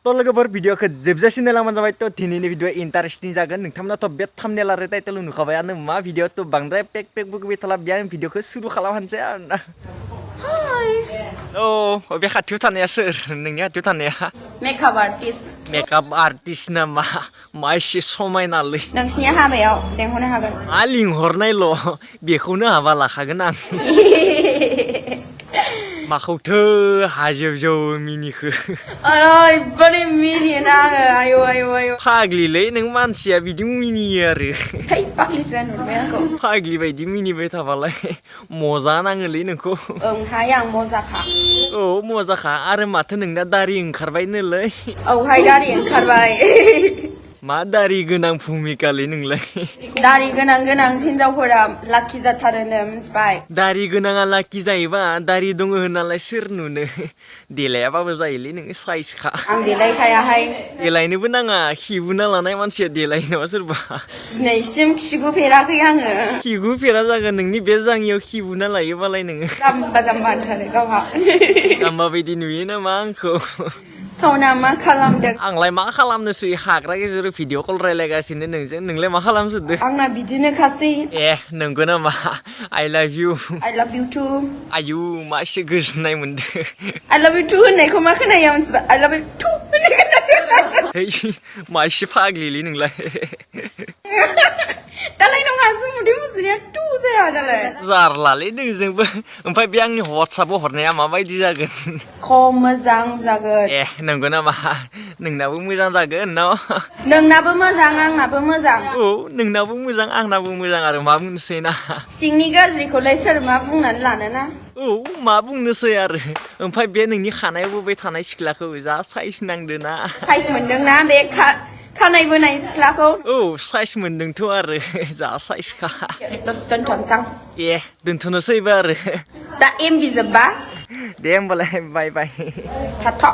तो लोगोफोर भिडिअखौ जोबजासिम नायलांबानो जाबाय तो दिनैनि भिडिअ इन्टारेस्टिं जागोन नोंथांमोनाथ' बे थाम्बनेल आरो टाइटेल नुखाबायानो मा भिडिअ तो बांद्राय पेक बुगबाय थाला बेयाव भिडिअखौ सुरु खालामहानोसै आरोना औ बे खाथियाव थानाया सोर नोंनि खाथियाव थानाया मेकआप आर्टिस्ट नामा मा एसे समायनालै नोंसिनि हाबायाव लेंहरनो हागोन मा लिंहरनायल' बेखौनो हाबा लाखागोन आं माखौथो हाजोबजौ मिनिखो ओरैबादि मिनियोना आङो आयौ फाग्लिलै नों मानसिया बिदि मिनियो आरो थै फाग्लिसो नुबाय आंखौ फाग्लि बायदि मिनिबाय थाबालाय मजा नाङोलै नोंखौ ओंहाय आं मजाखा औ मजाखा आरो माथो नोंना दारि ओंखारबायनोलै औहाय दारि ओंखारबाय मा दारि गोनां भुमिकालै नोंलाय दारि गोनां हिनजावफोरा लाखि जाथारोनो मिथिबाय दारि गोनाङा लाखि जायोबा दारि दङ होननालाय सोर नुनो देलायाबाबो जायोलै नोङो साइजखा आं देलायखायाहाय देलायनोबो नाङा खिबुना लानाय मानसिया देलायो नामा सोरबा दिनैसिम खिगुफेराखै आङो खिगुफेरा जागोन नोंनि बे जाङियाव खिबुना लायोबालाय नोङो जाम्बा होनथारो गावहा जाम्बा बायदि नुयो नामा आंखौ सना मा खालामदों आंलाय मा खालामनोसै हाग्रा गेजेराव भिडिअ कल रायलायगासिनो नोंजों नोंलाय मा खालामजोबदो आंना बिदिनोखासै ए नंगौ नामा I love you too आयु मा एसे गोजोननाय मोनदों I love you too होननायखौ मा खोनायो मिथिबाय I love you too है मा एसे फाग्लिलै नोंलाय दालाय नङा जुमुदै मुजिनाया टु जाया दालाय जारलालै नोंजोंबो ओमफ्राय बे आंनि वाट्सआपाव हरनाया माबायदि जागोन मोजां जागोन ए नंगौ नामा नोंनाबो मोजां जागोन न नोंनाबो मोजां आंनाबो मोजां औ नोंनाबो मोजां आंनाबो मोजां आरो मा बुंनोसै ना सिंनि गाज्रिखौलाय सोर मा बुंनानै लानोना औ मा बुंनोसै आरो ओमफ्राय बे नोंनि खानायाव बोबाय थानाय सिख्लाखौ जा साइज नांदोना साइज मोनदोंना बे खानाय बोनाय सिख्लाखौ औ साइज मोनदोंथ' आरो जा साइजखा दोनथ'नोसां ए दोनथ'नोसैबो आरो दा एमबि जोब्बा दे होमबालाय बाय थाथ'